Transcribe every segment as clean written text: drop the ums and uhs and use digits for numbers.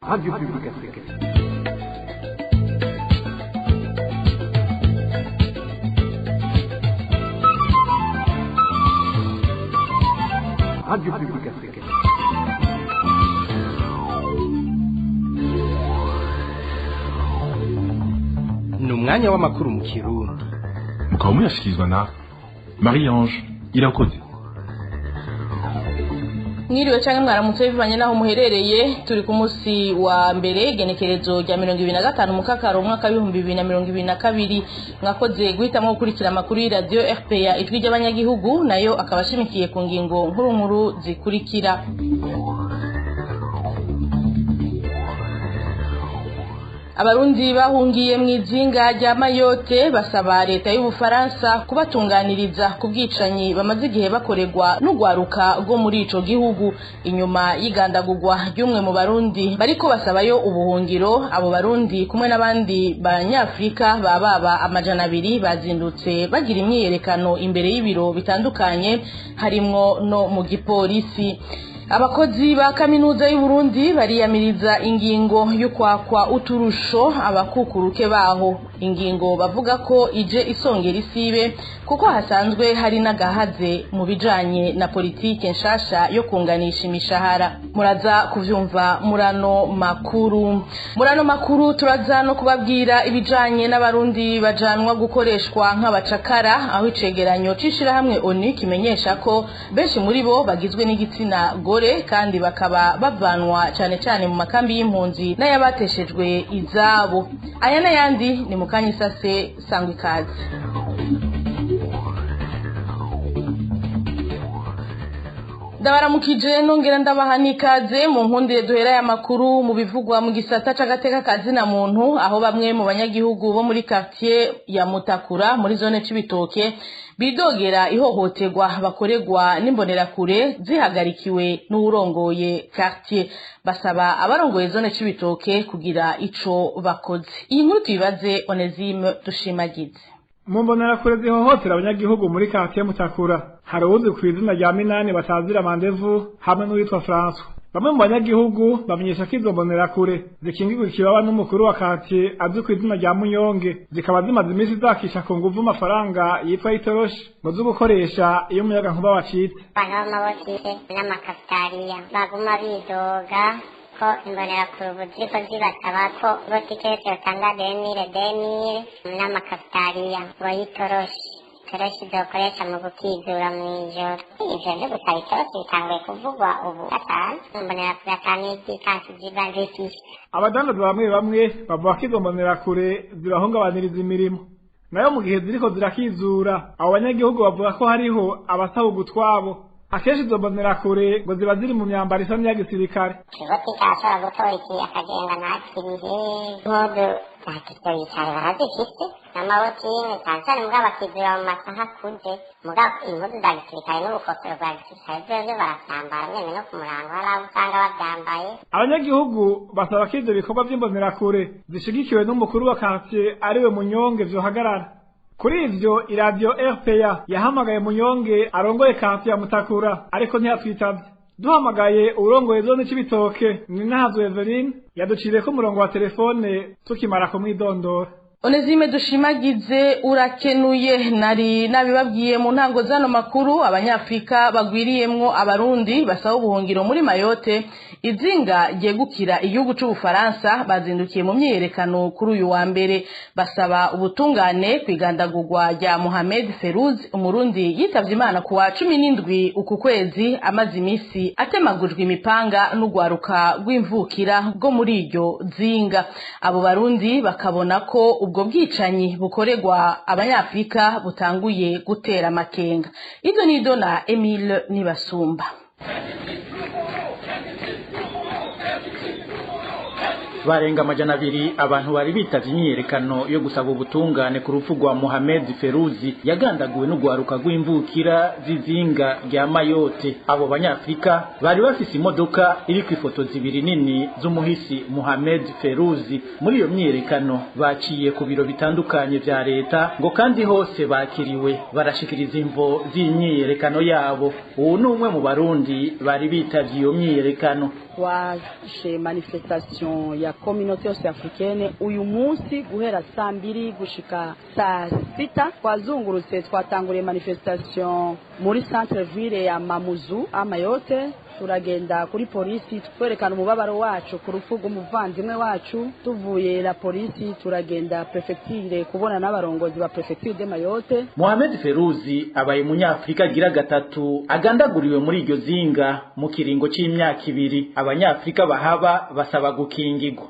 Radio Publique Africaine. Radio Publique Africaine. Ni umwanya w'amakuru mu Kirundi. Mukaba muyashyikirizwa na Marie Ange Irakoze. Mwiriwe canke mwaramutse bivanye naho muherereye. Turi ku munsi wa mbere, igenekerezo rya 25 mukakaro umwaka w'2022. Mwakoze guhitamwo gukurikira amakuru y'iradiyo RPA, Ijwi ry'Abanyagihugu, nayo akaba ashimikiye ku ngingo nkuru nkuru zikurikira. Abarundi bahungiye mu izinga rya Mayotte basaba leta y'Ubufaransa kubatunganiriza ku bwicanyi bamaze igihe bakorerwa n'ugwaruka rwo muri ico gihugu, inyuma y'igandagurwa ry'umwe mu Barundi bariko basabayo ubuhungiro. Abo Barundi kumwe n'abandi Banyafrika bababa 200 bazindutse bagira imyiyerekano imbere y'ibiro bitandukanye, harimwo no mu gipolisi. Abakozi ba Kaminuza y'Uburundi bariyamiriza ingingo y'ukwakwa uturusho abakukuruke baho, ingingo bavuga ko ije isongera isibe kuko hasanzwe hari n'agahaze mu bijanye na politike nshasha yo kunganisha imishahara. Muraza kuvyumva murano makuru. Murano makuru turaza no kubabwira ibijanye n'Abarundi bajanwa gukoreshwa nk'abacakara, aho icegeranyo c'ishirahamwe ONU kimenyesha ko benshi muri bo bagizwe n'igitsina gore, kandi bakaba bavanwa cane cane mu makambi y'impunzi n'ayabateshejwe izabo. Aya n'ayandi ni mukanya isase. Sangwa ikaze. Ndabaramukije nongera ndabaha n'ikaze. Mu nkundire duhera aya makuru mu bivugwa mu gisata c'agateka kazina muntu, aho bamwe mu banyagihugu bo muri quartier ya Mutakura muri zone Cibitoke bidogera ihohoterwa bakorerwa n'imbonerakure zihagarikiwe n'uwurongoye quartier. Basaba abarongoye zone Cibitoke kugira ico bakoze. Iyi nkuru tuyibaze Onesime Dushimagize. Mu mbonerakure zihohotera abanyagihugu muri quartier Mutakura hari uwuzi ku izina rya Minani batazira Mandevu hamwe n'uwitwa François. Bamwe mu banyagihugu bamenyesha ko izo mbonerakure zikingirwa ikibaba n'umukuru wa quartier azwi ku izina rya Munyonge, zikaba zimaze iminsi zakisha ku nguvu amafaranga yitwa itoroshi ngo zo gukoresha iyo umuyagankuba wacitse. Abantu b'amabotike n'amakafitariya baguma bidoga ko imbonerakure ubu ziriko zibasaba ko botike yose yotanga 2000 2000 n'amakafitariya ngo y'itoroshi, itoroshi zokoresha mu gukizura mw'ijoro. Ivyo vyo gusaba itoroshi bitanguye kuvugwa ubu gatanu. Imbonerakure ata n'ivyikasi ziba zifise. Abadandaza bamwe bamwe bavuga ko izo mbonerakure zibahungabaniriza imirimo, nayo mu gihe ziriko zirakizura. Abo banyagihugu bavuga ko hariho abasaba ugutwabo. Akenshi izo mbonerakure ngo ziba ziri mu myambaro isa n'iya gisirikare. Botike arashobora gutora iki akagenda ntakirihe. Impuzu za gisirikare barazifise n'amabotine cane cane, mugabo bakizura mu masaha akuze. Mugabo impuzu za gisirikare n'ubukofero bwa gisirikare vyovyo baravyambara nyene, no ku murango hari abo usanga bavyambaye. Abanyagihugu basaba ko ivyo bikorwa vy'imbonerakure zishigikiwe n'umukuru wa quartier ariwe Munyonge vyohagarara. Kuri ivyo, iradiyo RPA yahamagaye Munyonge arongoye quartier ya Mutakura, ariko ntiyatwitavye. Duhamagaye uwurongoye zone Cibitoke, Ninahazo Eveline, yaduciriyeko umurongo wa telefone tukimara kumwidondora. Onesime Dushimagize, urakenuye. Nari nabibabwiye mu ntango zano makuru, Abanyafrika bagwiriyemwo Abarundi basaba ubuhungiro muri Mayotte, izinga ryegukira igihugu c'Ubufaransa, bazindukiye mu myiyerekano kuri uyu wa mbere, basaba ubutungane kwigandagurwa rya Mohamed Feruz, Umurundi yitavye Imana kuwa 17 uku kwezi, amaze imisi atemagujwe imipanga n'ugwaruka rw'imvukira rwo muri iryo zinga. Abo Barundi bakabona ko ubwo bwicanyi bukorerwa Abanyafrika butanguye gutera amakenga. Ibyo ni na Emile Nibasumba. Barenga 200 abantu bari bitavye imyiyerekano yo gusaba ubutungane ku rupfu rwa Mohamed Feruzi yagandaguwe n'ugwaruka rw'imvukira z'izinga rya Mayotte. Abo banyafrika bari bafise imodoka iri ku ifoto zibiri nini z'umuhisi Mohamed Feruzi. Muri iyo myiyerekano baciye ku biro bitandukanye vya leta, ngo kandi hose bakiriwe barashikiriza imvo z'imyiyerekano yabo. Uwu ni umwe mu Barundi bari bitavye iyo myiyerekano. Twaje manifestation ya communauté yose africaine uyu munsi guhera saa 2 gushika saa 6. Twazungurutse, twatanguriye manifestation muri centre ville ya Mamuzu à Mayotte, turagenda kuri polisi twerekana umubabaro wacu ku rupfu rw'umuvandimwe wacu. Tuvuye la polisi, turagenda préfecture kubona n'abarongozi ba préfecture de Mayotte. Mohamed Feruzi abaye umunyafrika agira gatatu agandaguriwe muri iryo zinga mu kiringo c'imyaka 2. Abanyafrika bahaba basaba gukingirwa.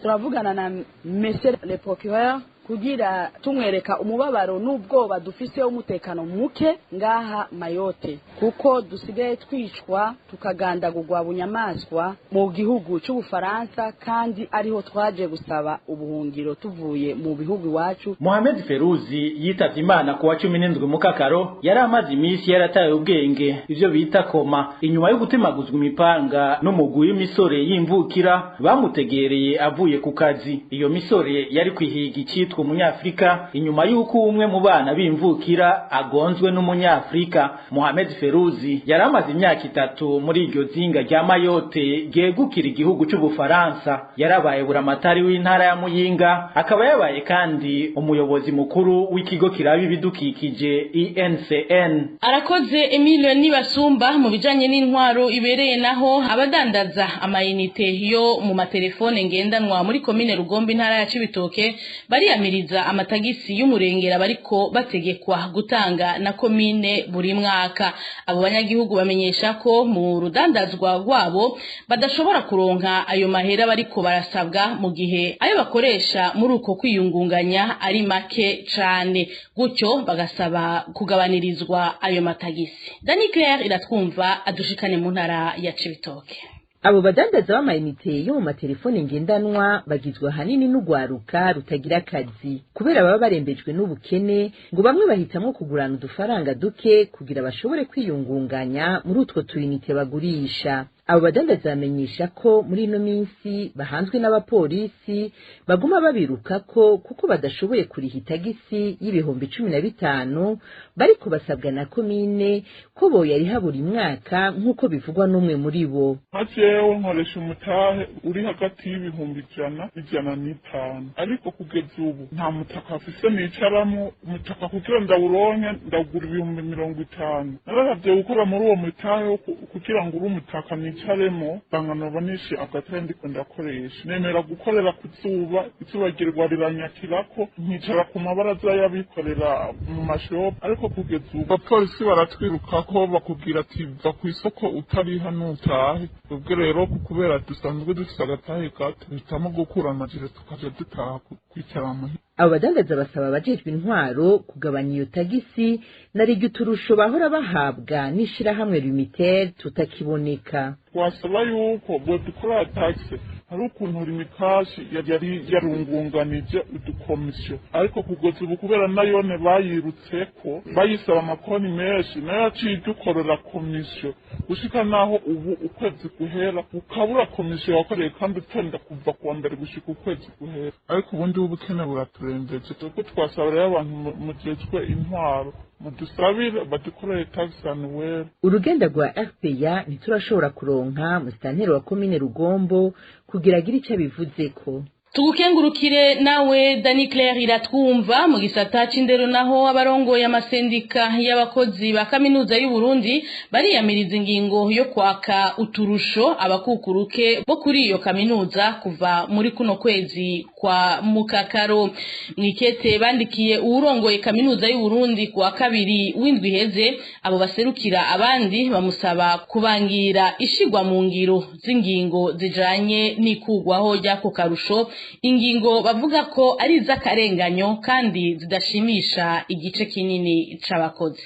Turavugana na monsieur le procureur kugira tumwereka umubabaro n'ubwoba dufise w'umutekano muke ngaha Mayotte, kuko dusigaye twicwa, tukagandagurwa bunyamaswa mu gihugu c'Ubufaransa, kandi ariho twaje gusaba ubuhungiro tuvuye mu bihugu iwacu. Mohamed Feruzi yitavye Imana kuwa 17 Mukakaro. Yari amaze iminsi yarataye ubwenge, ivyo bita coma, inyuma yo gutemaguzwa imipanga n'umugwi w'imisore y'imvukira bamutegereye avuye ku kazi. Iyo misore yari kwihiga icitwa umunyafrika inyuma y'uko umwe mu bana b'imvukira agonzwe n'umunyafrika. Mohamed Feruzi yari amaze imyaka 3 muri iryo zinga rya Mayotte ryegukira igihugu c'Ubufaransa. Yarabaye buramatari w'intara ya Muyinga, akaba yabaye kandi umuyobozi mukuru w'ikigo kiraba ibidukikije INCN. Arakoze Emile Nibasumba. Mu bijanye n'intwaro ibereye naho, abadandaza amayinite yo mu matelefone ngendanwa muri komine Rugombe, intara ya Cibitoke, bariyamiriza amatagisi y'umurengera bariko bategekwa gutanga na komine buri mwaka. Abo banyagihugu bamenyesha ko mu rudandazwa rwabo badashobora kuronka ayo mahera bariko barasabwa, mu gihe ayo bakoresha muri uko kwiyungunganya ari make cane, gutyo bagasaba kugabanirizwa ayo matagisi. Dani Claire Iratwumva adushikane mu ntara ya Cibitoke. Abo badandaza b'amayinite yo mu matelefone ngendanwa bagizwe ahanini n'ugwaruka rutagira akazi. Kubera baba barembejwe n'ubukene, ngo bamwe bahitamwo kugurana udufaranga duke kugira bashobore kwiyungunganya muri utwo tuyinite bagurisha. Abo badandaza bamenyesha ko muri ino minsi bahanzwe n'abapolisi baguma babirukako kuko badashoboye kuriha itagisi y'15,000 bariko basabwa na komine ko boyariha buri mwaka, nk'uko bivugwa n'umwe muri bo. Nka jewe nkoresha umutahe uri hagati y'100,000 n'105, ariko kugeza ubu nta mutaka afise nicaramo. Umutaka kugira ndawuronke ndawugura 50,000. Nararavye gukora muri uwo mutahe kugira ngo uri umutaka nicaremo, nsanga noba nishe agatahe ndiko ndakoresha. Nemera gukorera ku zuba, izuba ryirirwa riranyakirako, nkicara ku mabaraza y'abikorera mu mashopu. Ariko kugeza ubu abapolisi baratwirukako, bakubwira ati: "Va ku isoko, utariha nutahe." Ubwo rero kubera dusanzwe dufise agatahe gato, duhitamo gukura amajire tukaja dutaha kwicara muhira. Abo badandaza basaba abajejwe intwaro kugabanya iyo tagisi na rirya uturusho bahora bahabwa n'ishirahamwe Lumitel tutakiboneka. Twasaba yuko bodukora taxe. Hari ukuntu Lumicash yari yarungunganije udukomisiyo, ariko kugeza ubu kubera nayone bayirutseko bayisaba amakoni menshi, nayo yaciye idukorera komisiyo, gushika naho ubu ukwezi guhera ukabura komisiyo wakoreye, kandi utonda kuva kuwa mbere gushika ukwezi guhera. Ariko ubundi ubukene buraturembeje. Kuko twasaba rero abantu mujejwe intwaro, mudusabire badukorere taxe annuelle. Urugenda rwa RPA ntiturashobora kuronka musitanteri wa komine Rugombo kugira agire ico abivuzeko. Tugukengurukire nawe Dani Claire Iratwumva. Mu gisata c'indero naho, abarongoye amasendika y'abakozi ba kaminuza y'u Burundi bariyamiriza ingingo yo kwaka uturusho abakukuruke bo kuri iyo kaminuza kuva muri kuno kwezi kwa Mukakaro. Mwikete bandikiye uwurongoye kaminuza y'u Burundi kuwa kabiri w'indwi iheze, abo baserukira abandi bamusaba kubangira ishigwa mu ngiro z'ingingo zijanye n'ikugwaho ry'ako karusho, ingingo bavuga ko ari iz'akarenganyo kandi zidashimisha igice kinini c'abakozi.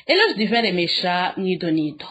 Eloge Divin Remesha mw'idonido.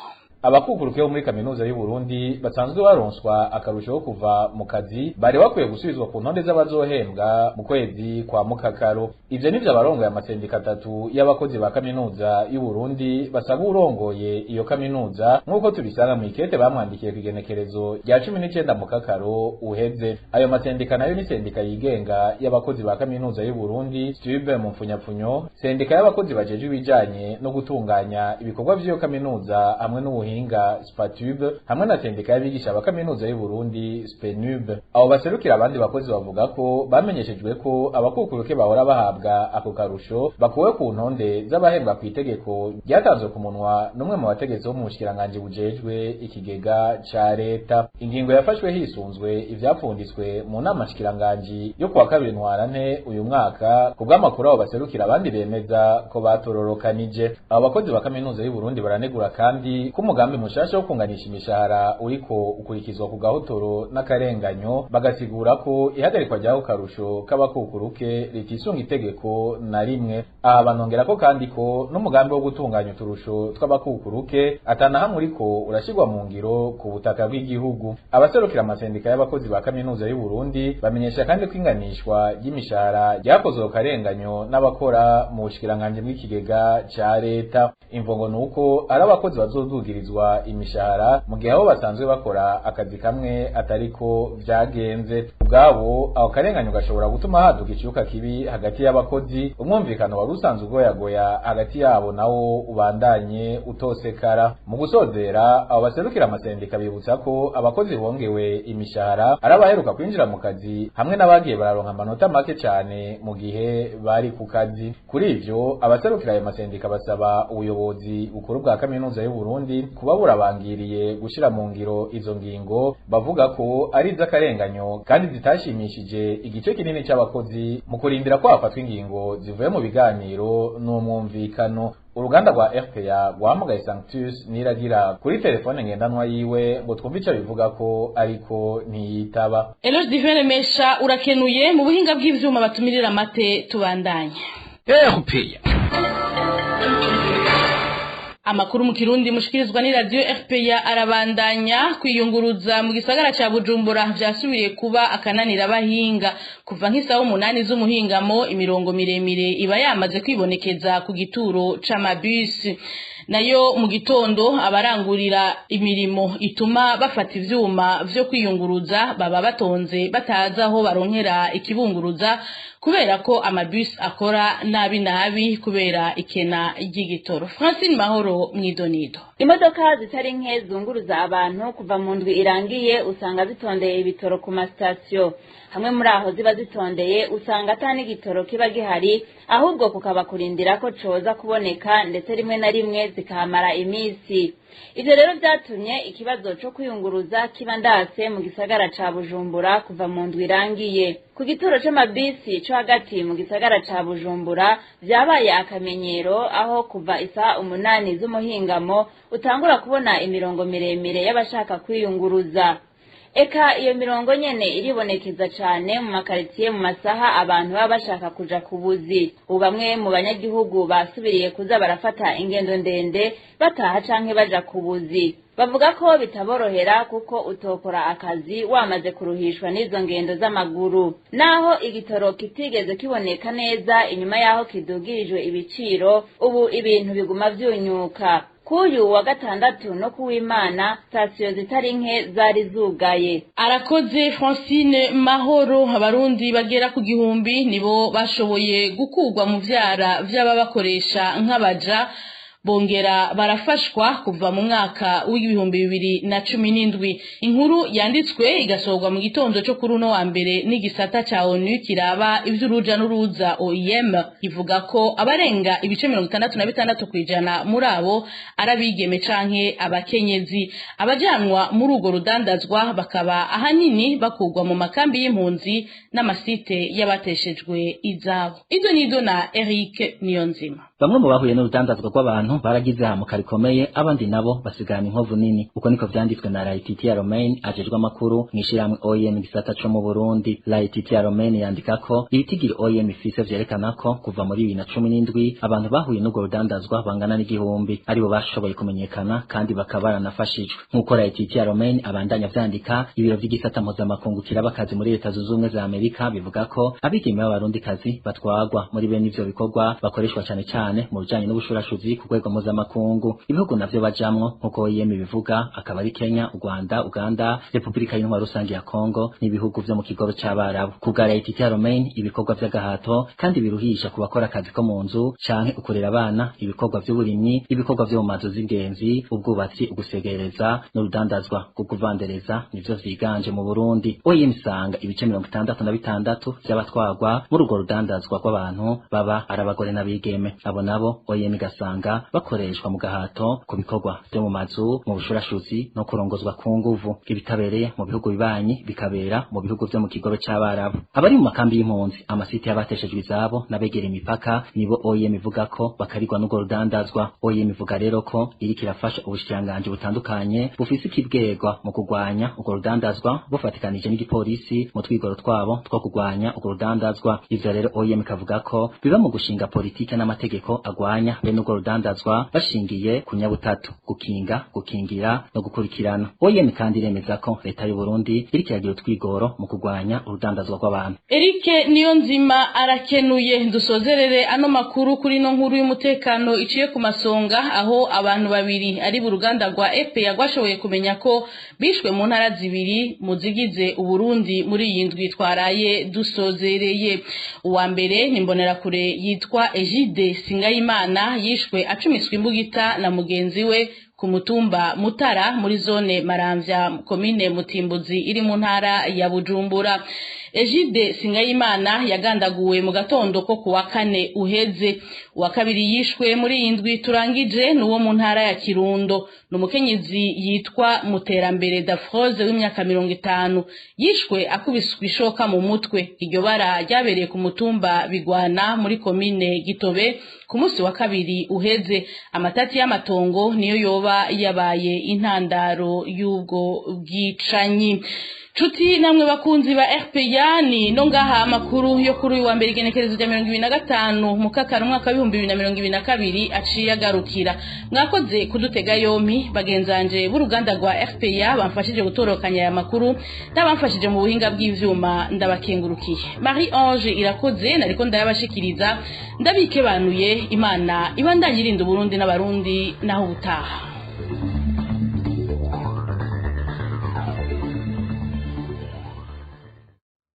Abakukuruke bo muri kaminuza y'u Burundi basanzwe baronswa akarusho kuva mu kazi bari bakwiye gusubizwa ku ntonde z'abazohembwa mu kwezi kwa mukakaro. Ivyo nivyo abarongoye amasendika atatu y'abakozi ba kaminuza y'u Burundi basaba urongoye iyo kaminuza, nk'uko tubisanga mu ikete bamwandikiye ku igenekerezo rya 19 mukakaro uheze. Ayo masendika nayo ni sendika yigenga y'abakozi ba kaminuza y'u Burundi STUB mu mfunyapfunyo, sendika y'abakozi bajejwe ibijanye no gutunganya ibikorwa vy'iyo kaminuza hamwe n'ubuhinga SPATUB, hamwe na sendika y'abigisha ba kaminuza y'u Burundi SPENUB. Abo baserukira abandi bakozi bavuga ko bamenyeshejwe ko abakukuruke bahora bahabwa ako karusho bakuwe ku ntonde z'abahembwa ku itegeko ryatanzwe ku munwa n'umwe mu bategetsi bo mu bushikiranganji bujejwe ikigega ca leta. Ingingo yafashwe hisunzwe ivyapfunditswe mu nama nshikiranganji yo kuwa 2 Ntwarante uyu mwaka, ku bw'amakuru abo baserukira abandi bemeza ko batororokanije. Abo bakozi ba kaminuza y'u Burundi baranegura kandi ko umugambi mushasha wo kunganisha imishahara uriko ukurikizwa ku gahotoro n'akarenganyo, bagasigura ko ihagarikwa ry'ako karusho k'abakukuruke ritisunga itegeko na rimwe. Aha banongera ko kandi ko n'umugambi wo gutunganya uturusho tw'abakukuruke atanahamwe uriko urashirwa mu ngiro ku butaka bw'igihugu. Abaserukira amasendika y'abakozi ba kaminuza y'u Burundi bamenyesha kandi ko inganishwa ry'imishahara ryakozwe karenganyo n'abakora mu bushikiranganji bw'ikigega ca leta. Imvongo nuko ari abakozi bazodugirizwa imishahara mu gihe abo basanzwe bakora akazi kamwe atariko vyagenze. Ubwabo aho karenganyo gashobora gutuma haduka icuka kibi hagati y'abakozi, umwumvikano wari usanzwe ugoyagoya hagati yabo nawo ubandanye utosekara. Mu gusozera, abo baserukira amasendika bibutsa ko abakozi bongewe imishahara ari abaheruka kwinjira mu kazi hamwe n'abagiye bararonka amanota make cane mu gihe bari ku kazi. Kuri ivyo, abaserukira ayo masendika basaba ubuyobozi bukuru bwa kaminuza y'u Burundi kuba burabangiriye gushira mu ngiro izo ngingo bavuga ko ari iz'akarenganyo kandi zitashimishije igice kinini c'abakozi, mu kurindira ko hafatwa ingingo zivuye mu biganiro n'umwumvikano. Uruganda rwa RPA rwahamagaye Sanctus Niragira kuri telefone ngendanwa yiwe ngo twumve ico bivuga ko, ariko ntiyitaba. Eloge Divine Mesha, urakenuye. Mu buhinga bw'ivyuma batumirira amate, tubandanye. RPA. Amakuru mu Kirundi mushikirizwa ni radio RPA arabandanya. Kwiyunguruza mu gisagara ca Bujumbura vyasubiye kuba akananira abahinga. Kuva nk'isaha 8 z'umuhingamo, imirongo miremire iba yamaze kwibonekeza ku gituro c'amabisi. Nayo mu gitondo, abarangurira imirimo ituma bafata ivyuma vyo kwiyunguruza baba batonze bataza aho baronkera ikibunguruza, kubera ko amabisi akora nabi nabi kubera ikena ry'igitoro. Francine Mahoro mwidonido. Imodoka zitari nke zunguruza abantu kuva mu ndwi irangiye usanga zitondeye ibitoro ku masitasiyo. Hamwe muri aho ziba zitondeye usanga ata n'igitoro kiba gihari, ahubwo kukaba kurindira ko coza kuboneka, ndetse rimwe na rimwe zikahamara iminsi. Ivyo rero vyatumye ikibazo co kwiyunguruza kiba ndase mu gisagara ca Bujumbura kuva mu ndwi irangiye. Ku gituro c'amabisi co hagati mu gisagara ca Bujumbura vyabaye akamenyero, aho kuva isaha 8 z'umuhingamo utangura kubona imirongo miremire y'abashaka kwiyunguruza. Eka iyo mirongo nyene iribonekeza cane mu makaritiye mu masaha abantu baba bashaka kuja ku buzi. Ubu bamwe mu banyagihugu basubiriye kuza barafata ingendo ndende bataha canke baja ku buzi. Bavuga ko bitaborohera kuko utokora akazi wamaze kuruhishwa n'izo ngendo z'amaguru. Naho igitoro kitigeze kiboneka neza inyuma yaho kidugirijwe ibiciro, ubu ibintu biguma vyunyuka. Kuyu wa gatandatu no kuwimana, sitasiyo zitari nke zari zugaye. Arakoze Francine Mahoro. Abarundi bagera ku 1000 nibo bashoboye gukurwa mu vyara vy'ababakoresha nk'abaja, bongera barafashwa kuva mu mwaka w'2017. Inkuru yanditswe igasohorwa mu gitondo cyo kuri uno wa mbere n'igisata ca ONU kiraba ivy'uruja n'uruza OIM ivuga ko abarenga ibice 66% muri abo arabigeme canke abakenyezi. Abajanwa muri urwo rudandazwa bakaba ahanini bakurwa mu makambi y'impunzi n'amasite y'abateshejwe izabo. Izo nizo na Eric Niyonzima. Bamwe mu bahuye n'urudandazwa rw'abantu Abantu baragize hamuka rikomeye, abandi nabo basigana inkovu nini. Uko niko vyanditswe na Laetitia Romain ajejwe amakuru mw'ishirahamwe OIM gisata co mu Burundi. Laetitia Romain yandika ko ibitigiri OIM ifise vyerekana ko kuva muri 2017 abantu bahuye n'urwo rudandazwa bangana n'igihumbi aribo bashoboye kumenyekana kandi bakaba baranafashijwe. Nk'uko Laetitia Romain abandanya vyandika, ibiro vy'igisata mpuzamakungu kiraba akazi muri Leta Zunze Ubumwe za Amerika bivuga ko abigeme b'abarundikazi batwagwa muri bene ivyo bikorwa bakoreshwa cane cane mu bijanye n'ubushurashuzi ku rwego mpuzamakungu. Ibihugu navyo bajamwo nk'uko OIM bivuga akaba ari Kenya, u Rwanda, Uganda, Repubulika y'Intwaro Rusange ya Kongo n'ibihugu vyo mu kigobe c'Abarabu. Ku bwa Laetitia Romain, ibikorwa vy'agahato kandi biruhisha ku bakora akazi ko mu nzu canke ukurera abana, ibikorwa vy'uburimyi, ibikorwa vyo mu mazu z'ingenzi, ubwubatsi, ugusegereza n'urudandazwa rwo kuvandereza nivyo vyiganje mu Burundi. OIM isanga ibice 66 vy'abatwagwa muri urwo rudandazwa rw'abantu baba ari abagore n'abigeme. Abo nabo OIM igasanga bakoreshwa mu gahato ku bikorwa vyo mu mazu, mu bushurashuzi no kurongozwa ku nguvu. Ibitabereye mu bihugu bibanyi bikabera mu bihugu vyo mu kigobe c'Abarabu. Abari mu makambi y'impunzi, amasite y'abateshejwe izabo n'abegera imipaka nibo OIM ivuga ko bakarigwa n'urwo rudandazwa. OIM ivuga rero ko iriko irafasha ubushikiranganji butandukanye bufise ikibwegwa mu kugwanya urwo rudandazwa, bufatikanije n'igipolisi mu twigoro twabo two kugwanya urwo rudandazwa. Ivyo rero OIM ikavuga ko biba mu gushinga politike n'amategeko agwanya bene urwo rudandazwa bashingiye ku nyabutatu: gukinga, gukingira no gukurikirana. OIM kandi iremeza ko leta y'u Burundi iriko iragira utwigoro mu kugwanya urudandazwa rw'abantu. Eric Niyonzima arakenuye. Dusozerere ano makuru kuri no nkuru y'umutekano iciye ku masonga, aho abantu babiri ari buruganda rwa EPA rwashoboye kumenya ko bishwe mu ntara zibiri mu zigize Uburundi muri iyi ndwi twaraye dusozereye. Uwa mbere ni imbonerakure yitwa Egide Singayimana, yishwe acumiswe imbugita na mugenzi we ku mutumba Mutara muri zone Maramvya, komine Mutimbuzi iri mu ntara ya Bujumbura. Egide Singayimana yagandaguwe mu gatondo ko kuwa kane uheze. Uwa kabiri yishwe muri iyi ndwi turangije nuwo mu ntara ya Kirundo, numukenyezi yitwa Muterambere Dafroze w'imyaka 50, yishwe akubiswe ishoka mu mutwe. Iryo bara ryabereye ku mutumba Bigwana muri komine Gitobe ku munsi wa kabiri uheze. Amatati y'amatongo niyo yoba yabaye intandaro y'ubwo bwicanyi. Chuti namwe bakunzi ba RPA, ni no ngaha amakuru yo kuri uyu wa mbere igenekerezo rya 2025 mukakara umwaka wa 2022 aciye agarukira. Mwakoze kudutega yompi bagenzanje b'uruganda rwa RPA bamfashije gutorokanya aya makuru n'abamfashije mu buhinga bw'ivyuma, ndabakengurukiye. Marie Ange Irakoze nariko ndayabashikiriza, ndabikebanuye. Imana ibandanye irinda Burundi n'abarundi naho ubutaha.